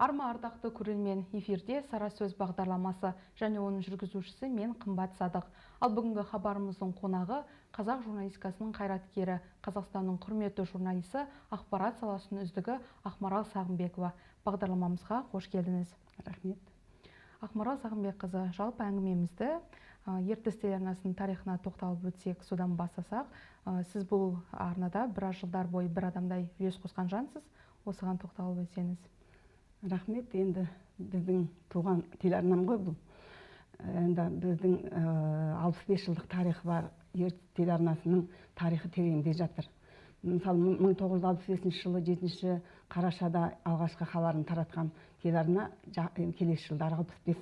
Арма, ардақты көрермен! Эфирде «Сара сөз» бағдарламасы және оның жүргізушісі мен, Қымбат Садық. Ал бүгінгі хабарымыздың қонағы – қазақ журналистикасының қайраткері, Қазақстанның құрметті журналисі, ақпарат саласының үздігі Ақмарал Сағынбекова. Бағдарламамызға қош келдіңіз! Рахмет. Ақмарал Сағынбекқызы, жалпы әңгімемізді Ертіс телеарнасының тарихына тоқталып өтсек, содан бастасақ. Сіз бұл арнада біраз жылдар бойы бір адамдай үлес қосқан жансыз. Осыған тоқталып өтсеңіз. Рахмет. Енді біздің туған телеарнам ғой бұл. Енді біздің 65 жылдық тарихы бар Ертіс телеарнасының тарихы тереңде жатыр. Мысалы, 1965 жылы 7 қарашада алғашқы хабарын таратқан телеарна келесі жылдары 65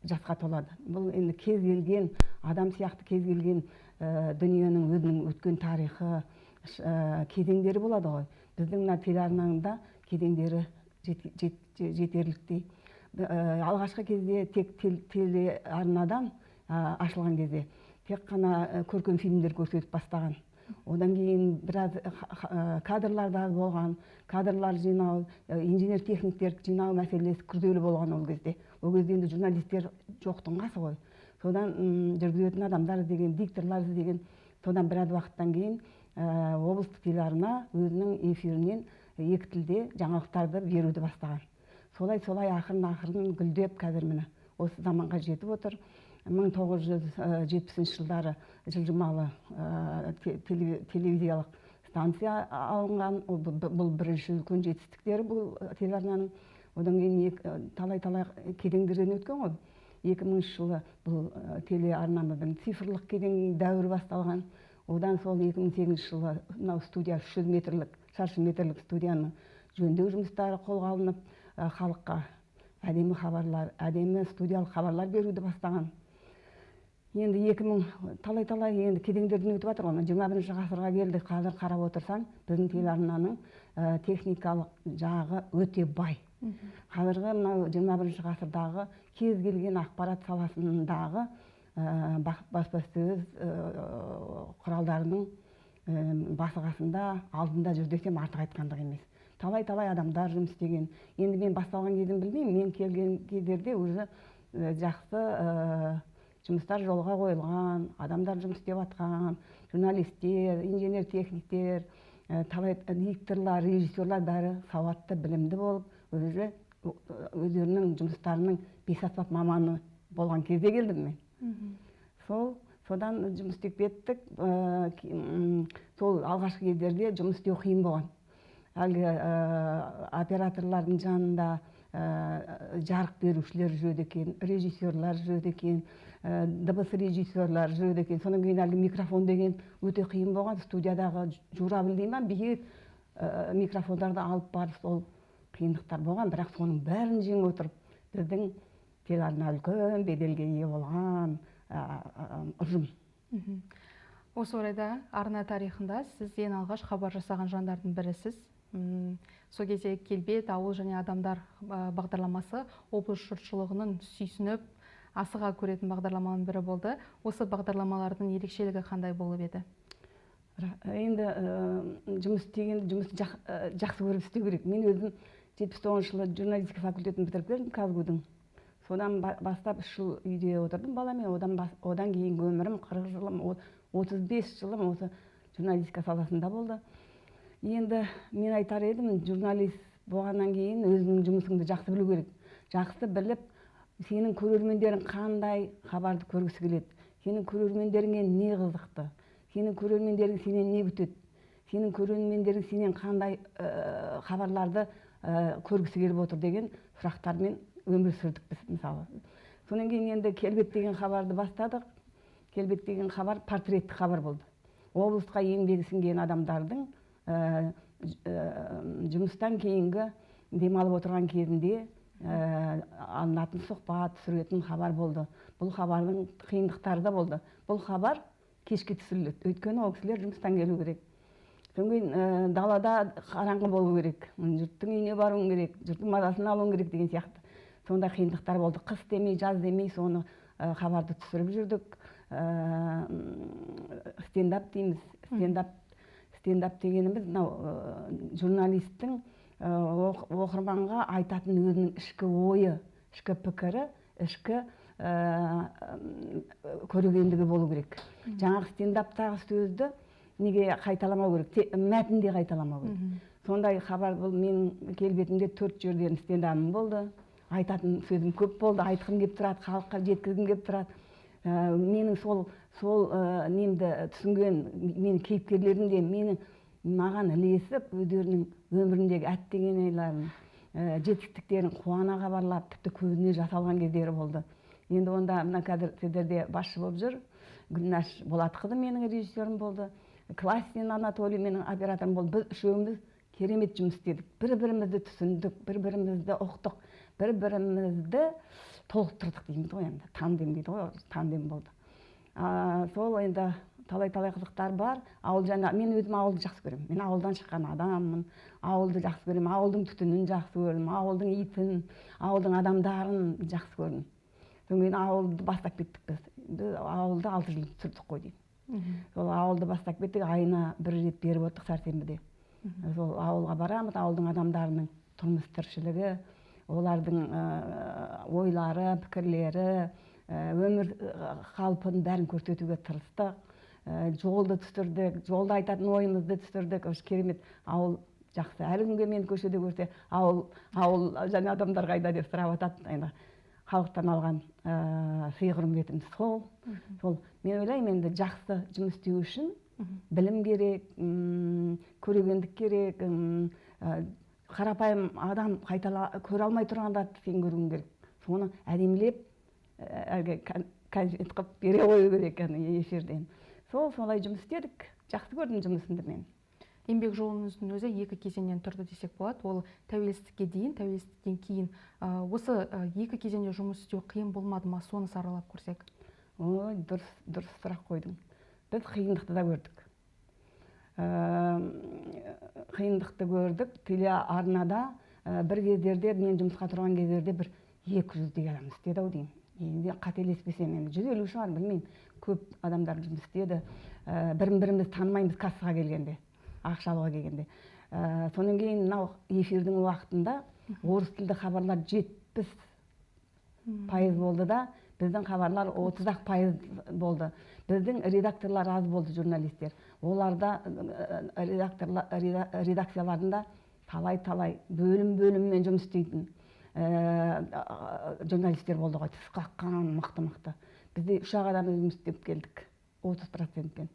жасқа толады. Бұл енді кез келген адам сияқты, кез келген дүниенің өзінің өткен тарихы, кезеңдері болады ғой. Біздің мына телеарнаның да кезеңдері жетерліктей. Алғашқы кезде тек телеарнадан ашылған кезде тек қана көркем фильмдер көрсетіп бастаған. Одан кейін біраз кадрлар да аз болған. Кадрлар жинау, инженер техниктер жинау мәселесі күрделі болған ол кезде. Ол кезде енді журналистер жоқтың қасы ғой. Содан жүргізетін адамдар іздеген, дикторлар іздеген. Содан біраз уақыттан кейін облыстық телеарна өзінің эфирінен екі тілде жаңалықтарды беруді бастаған. Солай, солай, ақырын ақырын гүлдеп, қазір, міне, осы заманға жетіп отыр. 1970 жылдары жылжымалы телевизиялық станция алынған. Бұл бірінші үлкен жетістіктері бұл телеарнаның. Одан кейін талай талай кезеңдерден өткен ғой. 2000 жылы бұл телеарнамыздың цифрлық кезең дәуірі басталған. Одан сол 2008 жылы мынау студия, 300 метрлік, шаршы метрлік студияның жөндеу жұмыстары қолға алынып, халыққа әдемі хабарлар, әдемі студиялық хабарлар беруді бастаған. Енді 2000 талай талай енді кезеңдерден өтіп жатыр ғой. 21-ғасырға келдік. Қазір қарап отырсаң, біздің телеарнаның техникалық жағы өте бай. Қазіргі мынау 21-ғасырдағы кез келген ақпарат саласындағы баспасөз құралдарының басы қасында, алдында жүр десем, артық айтқандық емес. Талай талай адамдар жұмыс істеген. Енді мен басталған кезін білмеймін, мен келген кездерде уже жақсы жұмыстар жолға қойылған, адамдар жұмыс істеп жатқан, журналистер, инженер техниктер, талай дикторлар, режиссерлар, бәрі сауатты, білімді болып, уже өздерінің жұмыстарының бес аспап маманы болған кезде келдім мен. Сол содан жұмыс істеп кеттік. Сол алғашқы кездерде жұмыс істеу қиын болған. Әлгі операторлардың жанында жарық берушілер жүреді екен, режиссерлар жүреді екен, дыбыс режиссерлар жүреді екен. Содан кейін әлгі микрофон деген өте қиын болған. Студиядағы журавль дей ма, биік микрофондарды алып барып, сол қиындықтар болған. Бірақ соның бәрін жеңіп отырып, біздің телеарна үлкен беделге ие болған ұжым. Осы орайда, арна тарихында сіз ең алғаш хабар жасаған жандардың бірісіз. Сол кезде «Келбет, ауыл және адамдар» бағдарламасы облыс жұртшылығының сүйсініп, асыға көретін бағдарламаның бірі болды. Осы бағдарламалардың ерекшелігі қандай болып еді? Енді жұмыс істеген, жұмысты жақсы көріп істеу керек. Мен өзім 79-жылы журналистика факультетін бітіріп келдім КазГУ-дың. Содан бастап 3 жыл үйде отырдым баламен. Одан кейінгі өмірім, 40 жылым, 35 жылым осы журналистика саласында болды. Енді мен айтар едім, журналист болғаннан кейін өзіңнің жұмысыңды жақсы білу керек. Жақсы біліп, сенің көрермендерің қандай хабарды көргісі келеді, сенің көрермендеріңе не қызықты, сенің көрермендерің сенен не күтеді, сенің көрермендерің сенен қандай хабарларды көргісі келіп отыр деген сұрақтармен өмір сүрдік біз, мысалы. Содан кейін енді «Келбет» деген хабарды бастадық. «Келбет» деген хабар портреттік хабар болды. Облысқа еңбегі сіңген адамдардың жұмыстан кейінгі демалып отырған кезінде алынатын сұхбат, түсіретін хабар болды. Бұл хабардың қиындықтары да болды. Бұл хабар кешке түсіріледі, өйткені ол кісілер жұмыстан келу керек. Содан кейін далада қараңғы болу керек, жұрттың үйіне баруың керек, жұрттың мазасын алуың керек деген сияқты сондай қиындықтар болды. Қыс демей, жаз демей, соны хабарды түсіріп жүрдік. Стендап дейміз. Стендап, стендап дегеніміз мынау журналисттің Оқырманға айтатын өзінің ішкі ойы, ішкі пікірі, ішкі көрегендігі болу керек. Жаңағы стендаптағы сөзді неге қайталамау керек, мәтінде қайталамау керек. Сондай хабар бұл менің келбетімде 4 жерден стендабым болды. Айтатын сөзім көп болды, айтқым келіп тұрады, халыққа жеткізгім келіп тұрады. Менің сол немді түсінген менің кейіпкерлерім де менің маған ілесіп өздерінің өміріндегі әттеген айларын, жетістіктерін қуана хабарлап, тіпті көзіне жас алған кездері болды. Енді онда мына қазір сіздерде басшы болып жүр Гүлнаш Болатқызы менің режиссерім болды, Классин Анатолий менің операторым болды. Біз үшеуміз керемет жұмыс істедік, бір-бірімізді түсіндік, бір-бірімізді ұқтық, бір-бірімізді толықтырдық дейміз ғой енді, тандем дейді ғой, тандем болды. Сол енді талай-талай қызықтар бар. Ауыл жаңа, мен өзім ауылды жақсы көремін. Мен ауылдан шыққан адаммын. Ауылды жақсы көремін, ауылдың түтінін жақсы көрдім, ауылдың итін, ауылдың адамдарын жақсы көрдім. Содан кейін ауылды бастап кеттік біз. Біз ауылды 6 жыл түсірдік қой деймін. Сол ауылды бастап кеттік, айына бір рет беріп отырдық сәрсенбіде. Сол ауылға барамыз, ауылдың адамдарының тұрмыс тіршілігі, олардың ойлары, пікірлері, өмір қалпын бәрін көрсетуге тырыстық. Жолды түсірдік, жолда айтатын ойымызды түсірдік. Керемет, ауыл жақсы. Әлі күнге мені көшеде көрсе, ауыл және адамдар қайда деп сұрап атады. Енді халықтан алған сый-құрметім сол. Сол мен ойлаймын, енді жақсы жұмыс істеу үшін білім керек, көрегендік керек, қарапайым адам қайтала көре алмай тұрғанда сен көруің керек. Соны әдемілеп әлгі конфет қылып бере қою керек эфирден. Сол солай жұмыс істедік. Жақсы көрдім жұмысымды мен. Еңбек жолыңыздың өзі екі кезеңнен тұрды десек болады. Ол тәуелсіздікке дейін, тәуелсіздіктен кейін. Осы екі кезеңде жұмыс істеу қиын болмады ма? Соны саралап көрсек. Ой, дұрыс сұрақ қойдың. Біз қиындықты да көрдік. Қиындықты көрдік. Телеарнада бір кездерде, мен жұмысқа тұрған кездерде бір 200-дей адам істеді ау деймін. Енді қателеспесем, енді 150 шығар, білмеймін. Көп адамдар жұмыс істеді. Бірін-біріміз танымаймыз кассаға келгенде, ақша алуға келгенде. Содан кейін мынау эфирдің уақытында орыс тілді хабарлар 70% болды да, біздің хабарлар 30% болды. Біздің редакторлар аз болды, журналистер. Оларда редакцияларында талай-талай бөлім-бөліммен жұмыс істейтін журналистер болды ғой, тіс қаққан мықты-мықты. Бізде 3 адам жұмыс істеп келдік, 30%-пен.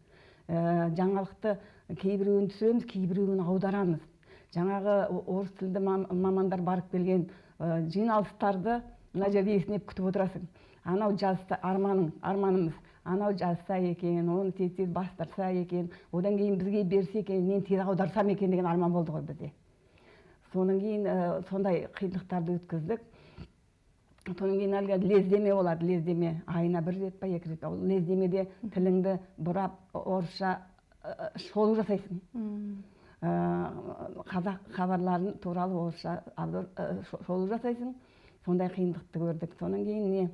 Жаңалықты кейбіреуін түсіреміз, кейбіреуін аударамыз. Жаңағы орыс тілді мамандар барып келген жиналыстарды мына жерде есінеп күтіп отырасың. Анау жазса, арманымыз, анау жазса екен, оны тез-тез бастырса екен, одан кейін бізге берсе екен, мен тез аударсам екен деген арман болды ғой бізде. Содан кейін сондай қиындықтарды өткіздік. Содан кейін әлгі лездеме болады, лездеме айына бір рет па, 2 рет па. Ол лездемеде тіліңді бұрап, орысша шолу жасайсың. Қазақ хабарларын туралы орысша шолу жасайсың. Сондай қиындықты көрдік. Содан кейін не,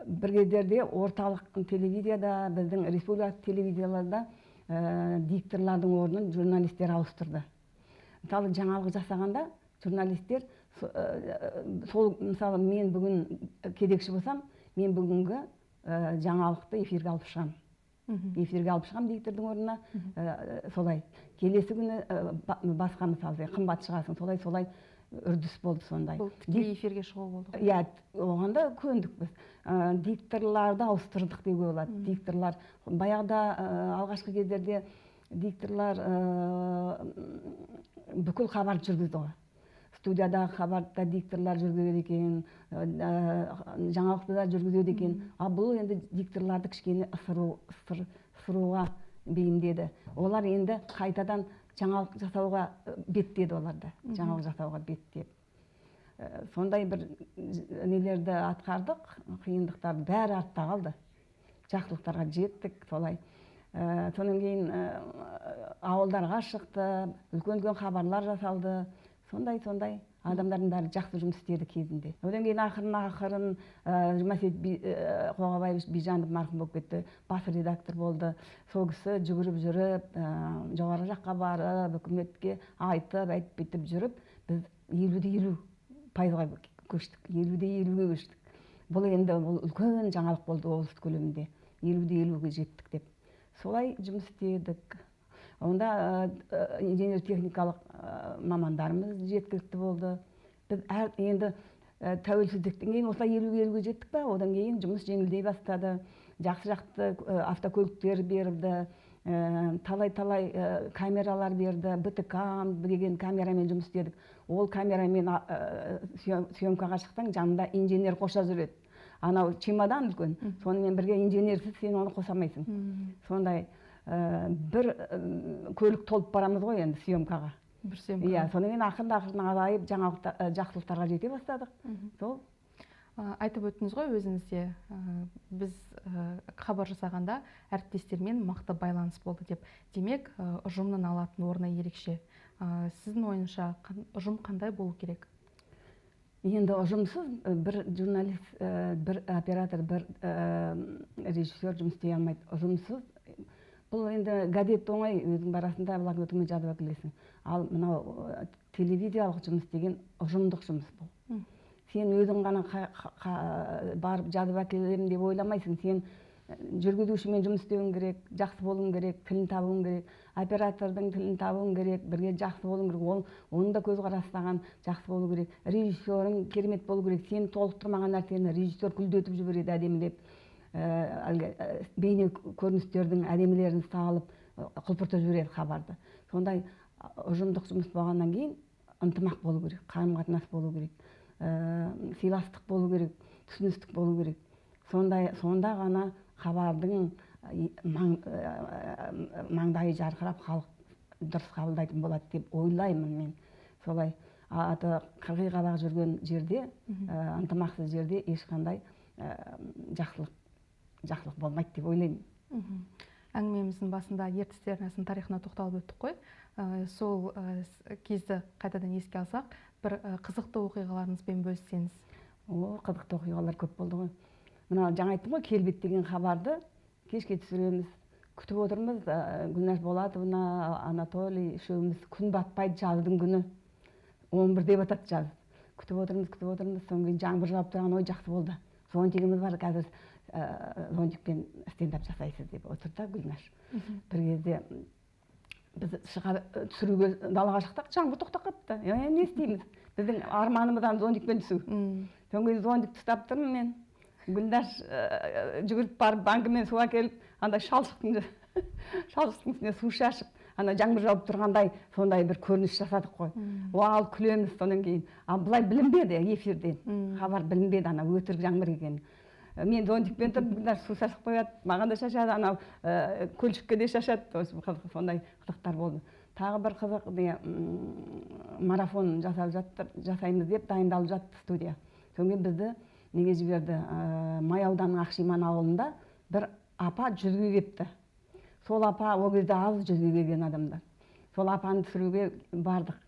бір кездерде орталық телевизияда, біздің республикалық телевизияларда дикторлардың орнын журналистер ауыстырды. Мысалы, жаңалық жасағанда журналистер сол, мысалы, мен бүгін кезекші болсам, мен бүгінгі жаңалықты эфирге алып шығамын. Эфирге алып шығамын диктордың орнына, солай. Келесі күні басқа, мысалы, қымбат шығасың, солай үрдіс болды сондай. Бұл тікелей эфирге шығу болды. Иә, оған да көндік біз. Дикторларды ауыстырдық деуге болады. Дикторлар баяғыда, алғашқы кездерде дикторлар бүкіл хабарды жүргізді ғой. Студиядағы хабарды да дикторлар жүргізеді екен, жаңалықты да жүргізеді екен. Ал бұл енді дикторларды кішкене ысыруға бейімдеді. Олар енді қайтадан жаңалық жасауға беттеді, оларды. Жаңалық жасауға беттеп. Сондай бір нелерді атқардық, қиындықтар бәрі артта қалды. Жақсылықтарға жеттік, солай. Содан кейін ауылдарға шықты, үлкен-үлкен хабарлар жасалды. Сондай-сондай Адамдардың бәрі жақсы жұмыс істеді кезінде. Одан кейін ақырын Жұмасейіт Қоғабаевич Бижанов марқұм болып кетті, бас редактор болды. Сол кісі жүгіріп жүріп, жоғары жаққа барып, үкіметке айтып, айтып бүйтіп жүріп, біз 50,50%-ға көштік, 50,50-ге көштік. Бұл енді бұл үлкен жаңалық болды облыс көлемінде. 50,50-ге жеттік деп. Солай жұмыс істедік. Онда инженер-техникалық мамандарымыз жеткілікті болды. Біз енді тәуелсіздіктен кейін осылай 50,50-ге жеттік па, одан кейін жұмыс жеңілдей бастады. Жақсы-жақсы автокөліктер берілді, талай-талай камералар берді, БТК деген камерамен жұмыс істедік. Ол камерамен съемкаға шықсаң, жанында инженер қоша жүреді. Анау чемодан үлкен, сонымен бірге инженерсіз сен оны қоса алмайсың. Сондай бір көлік толып барамыз ғой енді съемкаға. Бір съемка. Иә, сонан кейін ақырын-ақырын азайып, жақсылықтарға жете бастадық. Сол. Айтып өттіңіз ғой өзіңіз де, біз хабар жасағанда әріптестермен мықты байланыс болды деп. Демек, ұжымның алатын орны ерекше. Сіздің ойыңызша ұжым қандай болу керек? Енді ұжымсыз бір журналист, бір оператор, бір режиссер жұмыс істей алмайды. Ұжымсыз бұл енді газет оңай, өзің барасың да блокнотыңмен жазып әкелесің. Ал мынау телевизиялық жұмыс деген ұжымдық жұмыс бұл. Сен өзің ғана барып жазып әкелемін деп ойламайсың. Сен жүргізушімен жұмыс істеуің керек, жақсы болуың керек, тілін табуың керек, оператордың тілін табуың керек, бірге жақсы болуың керек, ол оның да көзқарасы саған жақсы болу керек, режиссерің керемет болу керек. Сен толықтырмаған нәрсені режиссер күлдетіп жібереді әдемілеп, әлгі бейне көріністердің әдемілерін салып, құлпыртып жібереді хабарды. Сондай ұжымдық жұмыс болғаннан кейін ынтымақ болу керек, қарым-қатынас болу керек, сыйластық болу керек, түсіністік болу керек. Сондай, сонда ғана хабардың маңдайы жарқырап, халық дұрыс қабылдайтын болады деп ойлаймын мен. Солай аты қырғи қабақ жүрген жерде, ынтымақсыз жерде ешқандай жақсылық болмайды деп ойлаймын. Әңгімеміздің басында Ертіс телеарнасының тарихына тоқталып өттік қой. Сол кезді қайтадан еске алсақ, бір қызықты оқиғаларыңызбен бөліссеңіз. О, қызықты оқиғалар көп болды ғой. Мына жаңа айттым ғой, келбет деген хабарды кешке түсіреміз, күтіп отырмыз. Гүлназ Болатовна, Анатолий үшеуміз, күн батпайды жаздың күні, 11-де батады жаз. Күтіп отырмыз, күтіп отырмыз, содан кейін жаңбыр жауып тұрған, ой жақсы болды. Зонтигіміз бар, қазір зонтикпен стендап жасайсыз деп отырды Гүлназ. Бір кезде біз түсіруге далаға шықтық, жаңбыр тоқтап қалыпты. Енді не істейміз? Біздің арманымыздан зонтикпен түсу. Содан кейін зонтикті ұстап тұрмын мен. Гүлназ жүгіріп барып банкімен су әкеліп, андай шалшықтың үстіне су шашып, ана жаңбыр жауып тұрғандай сондай бір көрініс жасадық қой. Ал күлеміз содан кейін. Ал былай білінбеді эфирден. Хабар білінбеді, ана өтірік жаңбыр екені. Мен зонтикпен тұрып, Гүлназ су шашып қояды, маған да шашады, анау көлшікке де шашады. Сондай қызықтар болды. Тағы бір қызық, марафон жасап жатыр, жасаймыз деп дайындалып жатты студия. Содан кейін бізді неге жіберді? Май ауданының Ақшиман ауылында бір апа жүзге кепті. Сол апа, ол кезде аз жүзге келген адамдар. Сол апаны түсіруге бардық.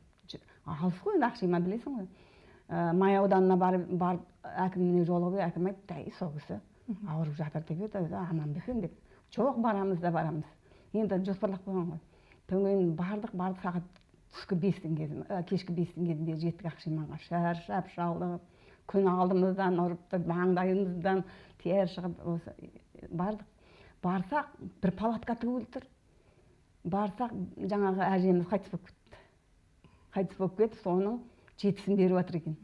Алыс қой енді Ақшиман, білесің ғой. Май ауданына барып әкіміне жолығып, әкім айтты, әй, сол кісі ауырып жатыр деп еді, аман ба екен деп. Жоқ, барамыз да барамыз. Енді жоспарлап қойған ғой. Содан бардық, сағат түскі 5-тің кезі, кешкі 5-тің кезінде жеттік Ақшиманға. Шаршап, шалдығып, күн алдымыздан ұрып, маңдайымыздан тер шығып, осы бардық. Барсақ, бір палатка тігулі тұр. Барсақ, жаңағы әжеміз қайтыс болып кетті. Қайтыс болып кетіп, соның жетісін беріп жатыр екен.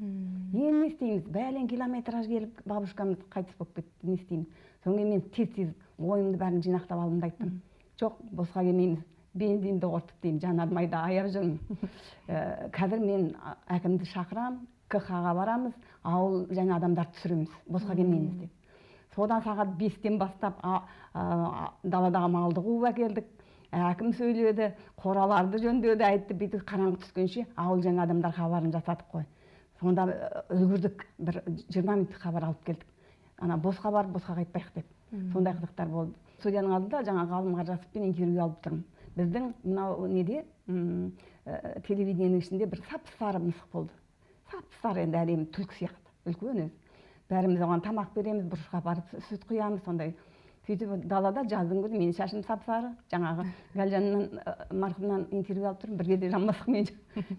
Енді не істейміз? Бәлен километраж келіп, бабушкамыз қайтыс болып кетті, не істейміз? Содан кейін мен тез-тез ойымды бәрін жинақтап алдым да айттым. Жоқ, босқа келмейміз. Бензинді құртып деймін, жанармайды аяп жүрмін. Қазір мен әкімді шақырам, КХ-ға барамыз, ауыл және адамдарды түсіреміз, босқа келмейміз деп. Содан сағат 5-тен бастап даладағы малды қуып әкелдік. Әкім сөйледі, қораларды жөндеді, айтты, бүйтіп қараңғы түскенше ауыл және адамдар хабарын жасадық қой. Сонда үлгердік, бір 20 минуттық хабар алып келдік. Ана босқа барып, босқа қайтпайық деп. Сондай қызықтар болды. Студияның алдында жаңа Ғалым Қаржасовпен интервью алып тұрмын. Біздің мынау неде, телевидениенің ішінде бір сап-сары мысық болды. Сап-сары енді әдемі түлкі сияқты, үлкен өзі. Бәріміз оған тамақ береміз, бұрышқа апарып сүт құямыз, сондай. Сөйтіп далада жаздың күні менің шашым сап-сары, жаңағы Галжаннан, марқұмнан интервью алып тұрмын, бірге де жамбастық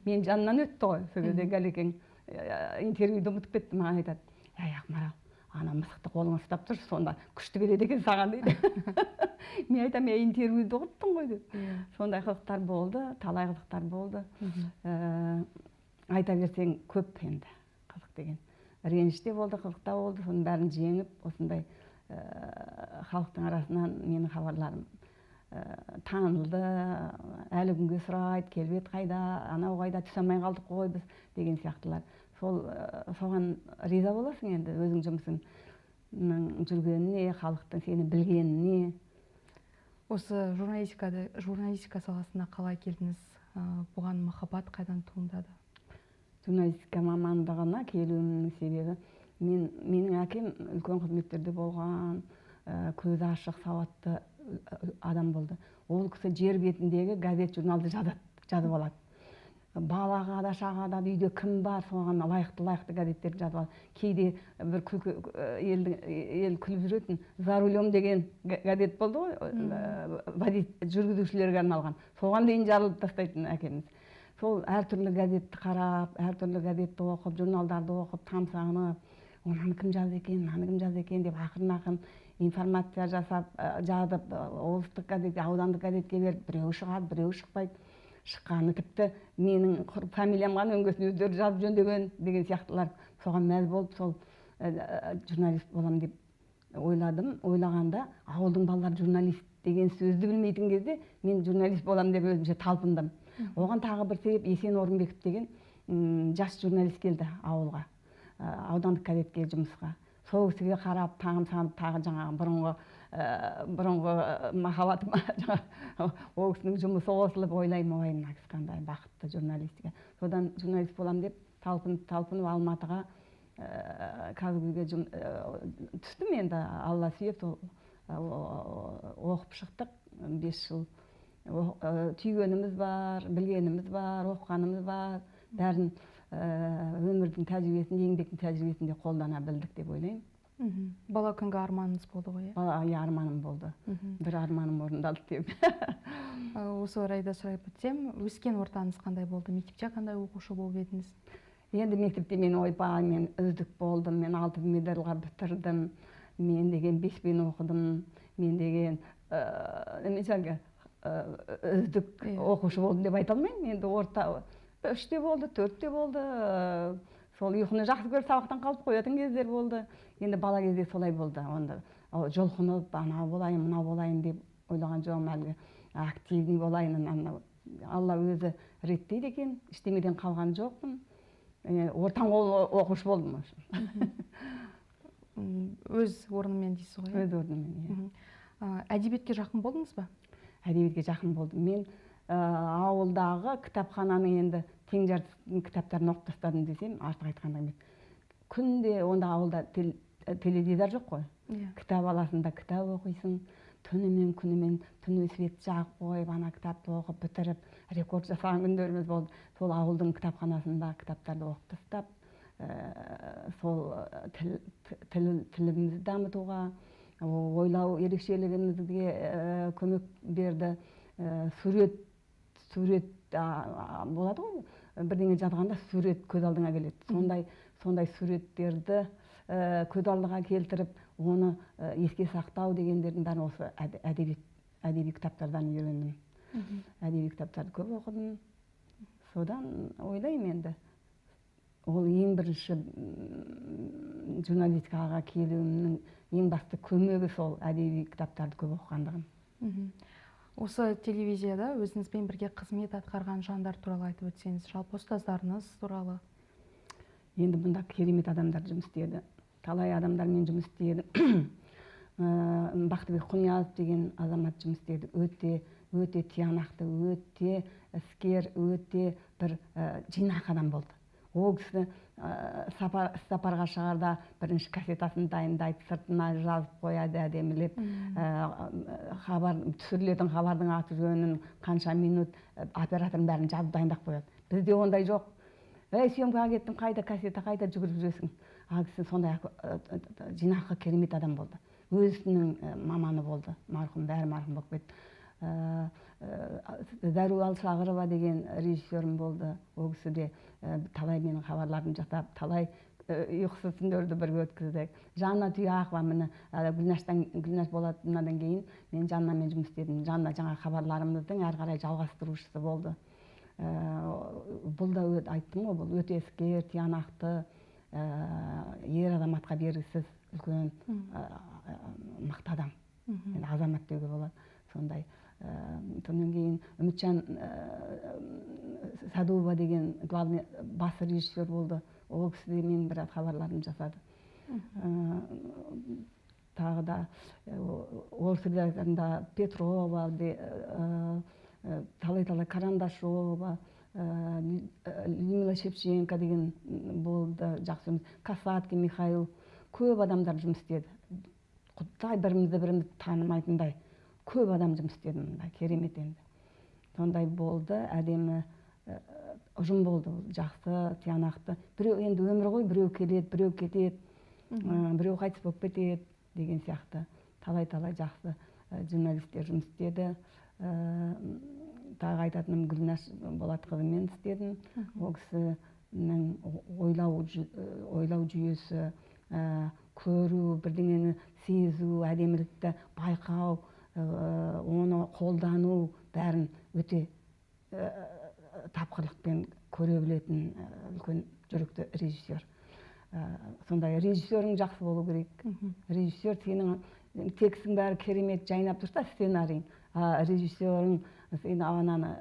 мен жанынан өтті ғой. Сол кезде Галекең интервьюді ұмытып кетті, маған айтады: «Әй, Ақмарал, ана мысықты қолыңа ұстап тұршы, сонда күшті келеді екен саған», — дейді. Мен айтамын: «Ей, интервьюді құрттың ғой», — деп. Сондай қызықтар болды, талай қызықтар болды. Айта берсең көп енді қызық деген. Реніш те болды, қызық та болды, соның бәрін жеңіп, осындай халықтың арасынан менің хабарларым танылды, әлі күнге сұрайды: «Келбет қайда, анау қайда, түсе алмай қалдық қой біз», — деген сияқтылар. Сол соған риза боласың енді, өзің жұмысыңның жүргеніне, халықтың сені білгеніне. Осы журналистика саласына қалай келдіңіз? Бұған махаббат қайдан туындады? Журналистика мамандығына келуімнің себебі, менің әкем үлкен қызметтерде болған, көзі ашық, сауатты адам болды. Ол кісі жер бетіндегі газет, журналды жазады, жазып алады. Балаға да, шағаға да, үйде кім бар, соған лайықты газеттерді жазып алады. Кейде бір күлкі, ел күліп жүретін, «За рулем» деген газет болды ғой, водитель, жүргізушілерге арналған. Соған дейін жарылып тастайтын әкеміз. Сол әртүрлі газетті қарап, әртүрлі газетті оқып, журналдарды оқып, тамсанып, мынаны кім жазды екен, мынаны кім жазды екен деп ақырын ақырын информация жасап, жазып, облыстық газетке, аудандық газетке беріп, біреуі шығады, біреуі шықпайды. Шыққаны тіпті менің құр фамилиям ғана, өңгесін өздері жазып жөндеген деген сияқтылар. Соған мәз болып, сол журналист боламын деп ойладым. Ойлағанда ауылдың балалары журналист деген сөзді білмейтін кезде мен журналист боламын деп өзімше талпындым. Оған тағы бір себеп, Есен Орынбеков деген жас журналист келді ауылға, аудандық газетке жұмысқа. Сол кісіге қарап, тамсанып, тағы жаңағы бұрынғы махаббатыма жаңағы ол кісінің жұмысы қосылып, ойлаймын: «Ой, мына кісі қандай бақытты журналистика». Содан журналист боламын деп талпынып, талпынып Алматыға КазГУ-ге түстім енді, Алла сүйіп, сол оқып шықтық 5 жыл. Түйгеніміз бар, білгеніміз бар, оқығанымыз бар, бәрін өмірдің тәжірибесінде, еңбектің тәжірибесінде қолдана білдік деп ойлаймын. Бала күнгі арманыңыз болды ғой, иә? Бала, иә, арманым болды. Бір арманым орындалды деп. Осы орайда сұрап өтсем, өскен ортаңыз қандай болды? Мектепте қандай оқушы болып едіңіз? Енді мектепте мен, ойбай, мен үздік болдым, мен алтын медальға бітірдім, мен деген 5-пен оқыдым, мен деген немесе әлгі үздік оқушы болдым деп айта алмаймын. Енді орта 3-те болды, 4-те болды, сол ұйқыны жақсы көріп сабақтан қалып қоятын кездер болды. Енді бала кезде солай болды. Онда жұлқынып, анау болайын, мынау болайын деп ойлаған жоқпын, әлгі активный болайын, анау. Алла өзі реттейді екен, ештеңеден қалған жоқпын. Ортаң қол оқушы болдым, в общем. Өз орнымен дейсіз ғой, иә? Өз орнымен, иә. Әдебиетке жақын болдыңыз ба? Әдебиетке жақын болдым. Мен ауылдағы кітапхананың енді тең жартысын кітаптарын оқып тастадым десем, артық айтқандық емес. Күнде онда ауылда теледидар жоқ қой. Кітап аласың да кітап оқисың. Түнімен, күнімен, түні свет жағып қойып, ана кітапты оқып бітіріп, рекорд жасаған күндеріміз болды. Сол ауылдың кітапханасында кітаптарды оқып тастап, сол тілімізді дамытуға, ойлау ерекшелігімізге көмек берді. Сурет болады ғой, бірдеңе жазғанда сурет көз алдыңа келеді. Сондай суреттерді көз алдыға келтіріп, оны еске сақтау дегендердің бәрін осы әдеби кітаптардан үйрендім. Әдеби кітаптарды көп оқыдым. Содан ойлаймын енді, ол ең бірінші журналистикаға келуімнің ең басты көмегі сол әдеби кітаптарды көп оқығандығым. Осы телевизияда өзіңізбен бірге қызмет атқарған жандар туралы айтып өтсеңіз, жалпы ұстаздарыңыз туралы. Енді бұнда керемет адамдар жұмыс істеді. Талай адамдармен жұмыс істеді. Бақтыбек Құниязов деген азамат жұмыс істеді. Өте, өте тиянақты, өте іскер, өте бір жинақы адам болды. Ол кісі сапарға шығарда бірінші кассетасын дайындайды, сыртына жазып қояды әдемілеп. Түсірілетін хабардың аты жөнін, қанша минут, оператордың бәрін жазып дайындап қояды. Бізде ондай жоқ. Ей, съемкаға кеттім, қайда кассета, қайда, жүгіріп жүресің. А кісі сондай жинақы, керемет адам болды. Өзінің маманы болды, марқұм, бәрі марқұм болып кетті. Зәру Алшағырова деген режиссерім болды. Ол кісі де талай менің хабарларымды жасап, талай ұйқысыз түндерді бірге өткіздік. Жанна Тұяқова, міне, Гүлнаштан, Гүлнаш Болатовнадан кейін мен Жаннамен жұмыс істедім. Жанна жаңа хабарларымыздың әрі қарай жалғастырушысы болды. Бұл да айттым ғой, бұл өте іскер, тиянақты, ер азаматқа бергісіз үлкен мықты адам. Енді азамат деуге болады сондай. Содан кейін Үмітжан Садуова деген главный бас режиссер болды. Ол кісі де менің біраз хабарларымды жасады. Тағы да орыс редакторында Петрова, талай-талай Карандашова, Людмила Шевченко деген болды, жақсы. Касаткин Михаил, көп адамдар жұмыс істеді. Құдай, бірімізді біріміз танымайтындай көп адам жұмыс істеді мында, керемет енді. Сондай болды, әдемі ұжым болды, жақсы, тиянақты. Біреу енді өмір ғой, біреу келеді, біреу кетеді, біреу қайтыс болып кетеді деген сияқты. Талай-талай жақсы журналистер жұмыс істеді. Тағы айтатыным, Гүлнаш Болатқызымен істедім. Ол кісінің ойлау жүйесі, көру, бірдеңені сезу, әдемілікті байқау, оны қолдану, бәрін өте тапқырлықпен көре білетін үлкен жүректі режиссер. Сондай режиссерің жақсы болу керек. Режиссер сенің текстің бәрі керемет жайнап тұрса, сценарийің, а режиссерің сен ананы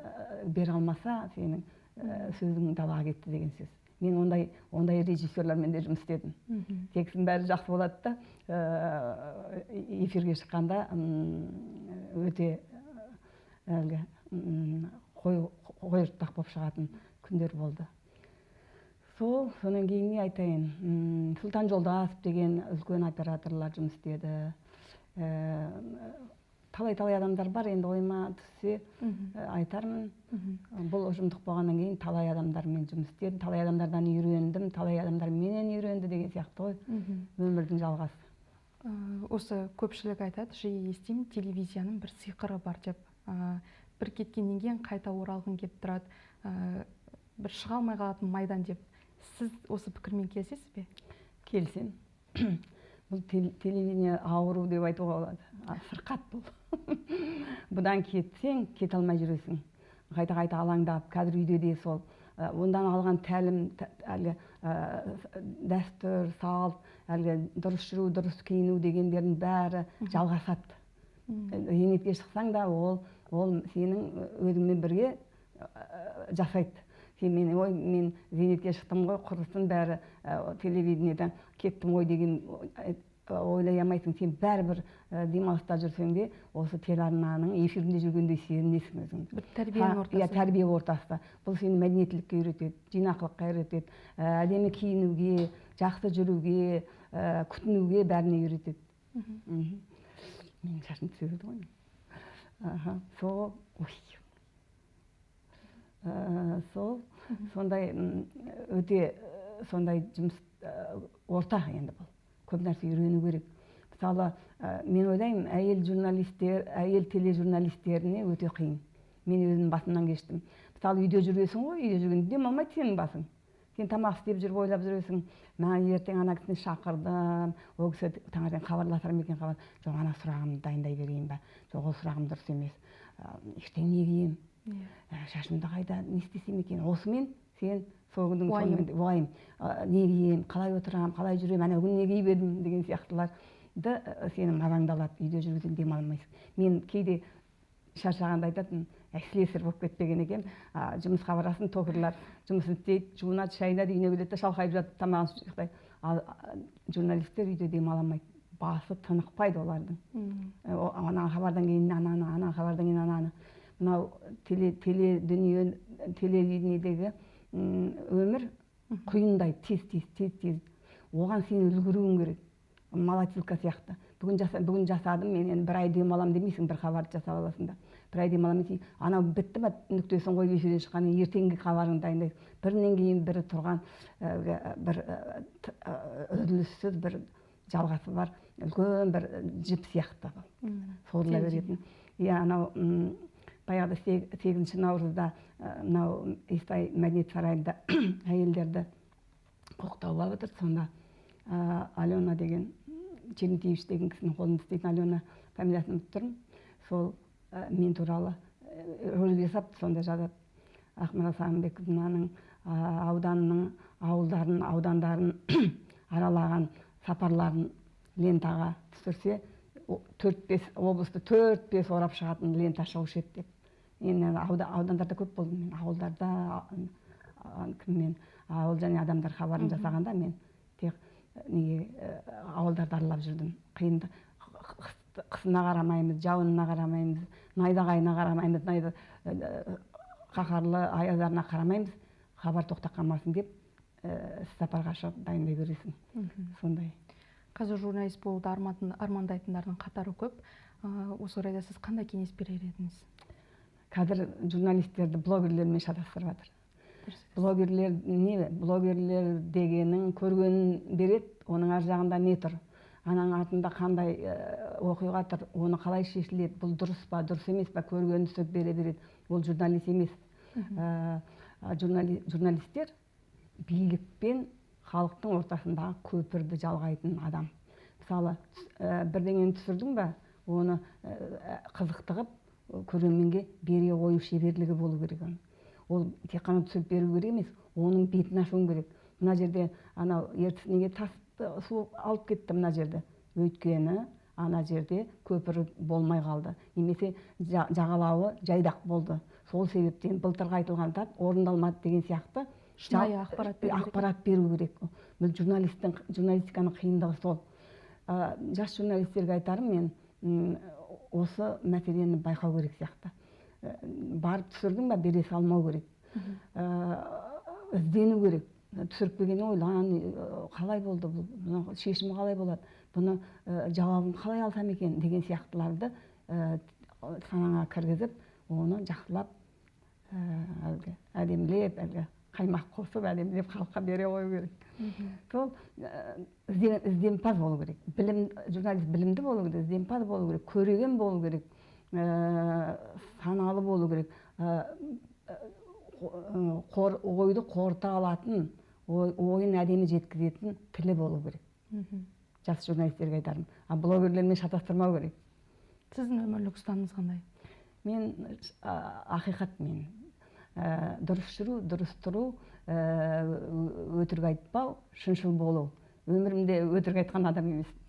бере алмаса, сенің сөзің далаға кетті деген сөз. Мен ондай режиссерлермен де жұмыс істедім. Текстің бәрі жақсы болады да, эфирге шыққанда өте әлгі қойыртпақ болып шығатын күндер болды. Сол, содан кейін не айтайын, Сұлтан Жолдасов деген үлкен операторлар жұмыс істеді. Талай-талай адамдар бар, енді ойыма түссе айтармын. Бұл ұжымдық болғаннан кейін талай адамдармен жұмыс істедім, талай адамдардан үйрендім, талай адамдар менен үйренді деген сияқты ғой. Өмірдің жалғасы. Осы көпшілік айтады, жиі естимін, телевизияның бір сиқыры бар деп. Бір кеткеннен кейін қайта оралғың келіп тұрады, бір шыға алмай қалатын майдан деп. Сіз осы пікірмен келісесіз бе? Келісемін. Бұл телевидение ауру деп айтуға болады. Сырқат бұл. Бұдан кетсең, кете алмай жүресің. Қайта-қайта алаңдап, қазір үйде де сол. Ондан алған тәлім, әлгі дәстүр, салт, әлгі дұрыс жүру, дұрыс киіну дегендердің бәрі жалғасады. Зейнетке шықсаң да, ол сенің өзіңмен бірге жасайды. Сен мен, ой, мен зейнетке шықтым ғой, құрысын бәрі, телевидениеден кеттім ғой деген ойлай алмайсың. Сен бәрібір демалыста жүрсең де, осы телеарнаның эфирінде жүргендей сезінесің өзіңді. Бір тәрбиенің ортасы. Иә, тәрбие ортасы. Бұл сені мәдениеттілікке үйретеді, жинақылыққа үйретеді, әдемі киінуге, жақсы жүруге, күтінуге, бәріне үйретеді. Менің шашым түсе берді ғой. Аха, сол, ой. Сол, сондай өте сондай жұмыс орта енді бұл. Көп нәрсе үйрену керек. Мысалы, мен ойлаймын, әйел журналистер, әйел тележурналистеріне өте қиын. Мен өзім басымнан кештім. Мысалы, үйде жүресің ғой, үйде жүргенде демалмайды сенің басың. Сен тамақ істеп жүріп ойлап жүресің, мә, ертең ана кісіні шақырдым, ол кісі таңертең хабарласар ма екен, хабар. Жоқ, ана сұрағымды дайындай берейін ба? Жоқ, ол сұрағым дұрыс емес. Ертең не киемін? Шашымды қайда, не істесем екен? Осымен сен сол күндің соңында уайым. Не киемін, қалай отырамын, қалай жүремін, ана күні не киіп едім деген сияқтыларды сені мазаңды алады, үйде жүргізен демала алмайсың. Мен кейде шаршағанда айтатын, слесарь болып кетпеген екен, жұмысқа барасың, токарлар жұмысын істейді, жуынады, шайынады, үйіне келеді де шалқайып жатып тамағын ішіп ұйықтайды. Ал журналистер үйде демала алмайды, басы тынықпайды олардың. Ана хабардан кейін ананы, ана хабардан кейін ананы. Мынау теле дүние, телевидениедегі өмір құйындай тез, тез, тез, тез. Оған сен үлгеруің керек. Молотилка сияқты. Бүгін жасадым, мен енді бір ай демаламын демейсің, бір хабарды жасап аласың да. Бір ай демаламын дейсің, анау бітті ма, нүктесін қойып эфирден шыққаннан ертеңгі хабарыңды дайындайсың. Бірінен кейін бірі тұрған бір үзіліссіз бір жалғасы бар, үлкен бір жіп сияқты созыла беретін. Иә, анау баяғыда 8 наурызда мынау Естай мәдениет сарайында әйелдерді құттықтауға алып отырды. Сонда Алена деген, Чернетевич деген кісінің қолында істейтін Алена, фамилиясын ұмытып тұрмын, сол мен туралы ролик жасапты. Сонда жазады: Ақмарал Сағынбековнаның ауданының ауылдарын, аудандарын аралаған сапарларын лентаға түсірсе, 4-5 облысты 4-5 орап шығатын лента шығушы еді деп. Енді аудандарда көп болдым мен, ауылдарда кіммен ауыл және адамдар хабарын жасағанда мен тек неге ауылдарды аралап жүрдім. Қиынды қысына қарамаймыз, жауынына қарамаймыз, найзағайына қарамаймыз, найза қаһарлы аяздарына қарамаймыз, хабар тоқтап қалмасын деп іссапарға шығып дайындай бересің. Сондай. Қазір журналист болуды армандайтындардың қатары көп. Осы орайда сіз қандай кеңес берер едіңіз? Қазір журналистерді блогерлермен шатастырып жатыр. Блогерлер не? Блогерлер дегенің көргенін береді, оның ар жағында не тұр? Ананың артында қандай оқиға тұр, оны қалай шешіледі, бұл дұрыс па, дұрыс емес па, көргенін түсіріп бере береді. Ол журналист емес. Журналистер билік пен халықтың ортасындағы көпірді жалғайтын адам. Мысалы, бірдеңені түсірдің ба, оны қызықты қылып көрерменге бере қою шеберлігі болу керек оның. Ол тек қана түсіріп беру керек емес, оның бетін ашуың керек. Мына жерде анау Ертіс неге тас су алып кетті мына жерді? Өйткені ана жерде көпір болмай қалды, немесе жағалауы жайдақ болды. Сол себептен былтырғы айтылған зат орындалмады деген сияқты шынайы ақпарат беру керек. Ақпарат беру керек. Бұл журналистиканың қиындығы сол. Жас журналистерге айтарым мен, осы мәселені байқау керек сияқты. Барып түсірдің ба, бере салмау керек. Іздену керек. Түсіріп келгеннен ойлан, қалай болды бұл, бұның шешімі қалай болады, бұны жауабын қалай алсам екен деген сияқтыларды санаңа кіргізіп, оны жақсылап әлгі әдемілеп, әлгі қаймақ қосып әдемілеп халыққа бере қою керек. Сол ізденімпаз болу керек. Журналист білімді болу керек, ізденімпаз болу керек, көреген болу керек, саналы болу керек. Ойды қорыта алатын, ойын әдемі жеткізетін тілі болу керек. Жас журналистерге айтарым. А блогерлермен шатастырмау керек. Сіздің өмірлік ұстанымыңыз қандай? Мен ақиқат мен. Дұрыс жүру, дұрыс тұру, өтірік айтпау, шыншыл болу. Өмірімде өтірік айтқан адам емеспін.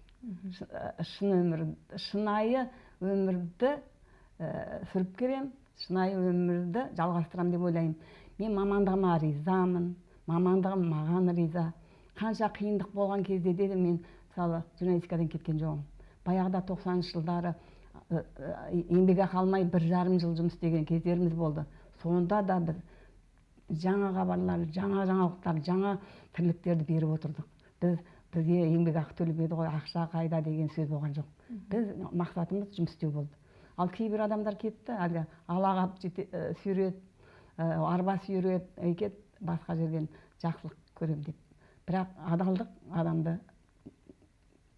Шын өмір, шынайы өмірді сүріп келемін, шынайы өмірді жалғастырамын деп ойлаймын. Мен мамандығыма ризамын, мамандығым маған риза. Қанша қиындық болған кезде де мен, мысалы, журналистикадан кеткен жоқпын. Баяғыда 90-шы жылдары еңбек ақы алмай 1,5 жыл жұмыс істеген кездеріміз болды. Сонда да біз жаңа хабарлар, жаңа жаңалықтар, жаңа тірліктерді беріп отырдық. Бізге еңбек ақы төлемеді ғой, ақша қайда деген сөз болған жоқ. Біз мақсатымыз жұмыс істеу болды. Ал кейбір адамдар кетті, әлгі ала қап сүйрет, арба сүйрет, кет басқа жерден жақсылық көрем деп. Бірақ адалдық адамды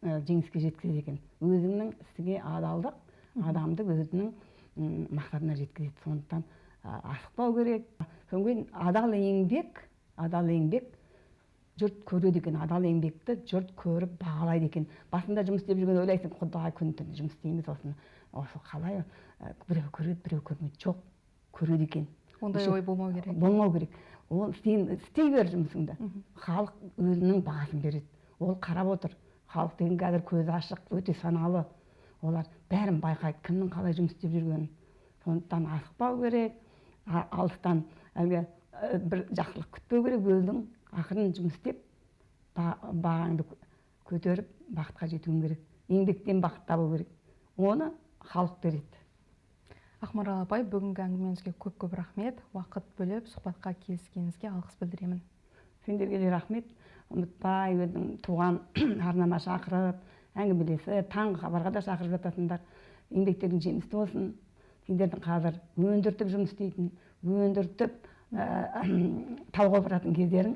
жеңіске жеткізеді екен. Өзіңнің ісіңе адалдық адамды өзінің мақсатына жеткізеді. Сондықтан асықпау керек. Содан кейін адал еңбек жұрт көреді екен, адал еңбекті жұрт көріп бағалайды екен. Басында жұмыс істеп жүргенде ойлайсың, құдай күн түн жұмыс істейміз, осы қалай, біреу көреді, біреу көрмейді. Жоқ, көреді екен. Ондай ой болмау керек. Болмау керек. Ол сен істей бер жұмысыңды. Халық өзінің бағасын береді. Ол қарап отыр. Халық деген қазір көзі ашық, өте саналы. Олар бәрін байқайды, кімнің қалай жұмыс істеп жүргенін. Сондықтан асықпау керек, алыстан әлгі бір жақсылық күтпеу керек, өзің ақырын жұмыс істеп, бағаңды көтеріп, бақытқа жетуің керек. Еңбектен бақыт табу керек. Оны халық береді. Ақмарал апай, бүгінгі әңгімеңізге көп-көп рахмет. Уақыт бөліп, сұхбатқа келіскеніңізге алғыс білдіремін. Сендерге де рахмет. Ұмытпай, өзің туған арнама шақырып, Әңгімелесіп, таңғы хабарға да шақырып жатасыңдар. Еңбектерің жемісті болсын. Сендердің қазір өндіртіп жұмыс істейтін, өндіртіп тауға баратын кездерің,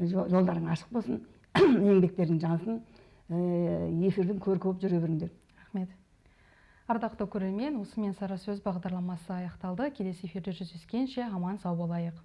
жолдарың ашық болсын, еңбектерің жансын, эфирдің көркі болып жүре беріңдер. Рахмет. Ардақты көрермен, осымен «Сара сөз» бағдарламасы аяқталды. Келесі эфирде жүздескенше аман сау болайық.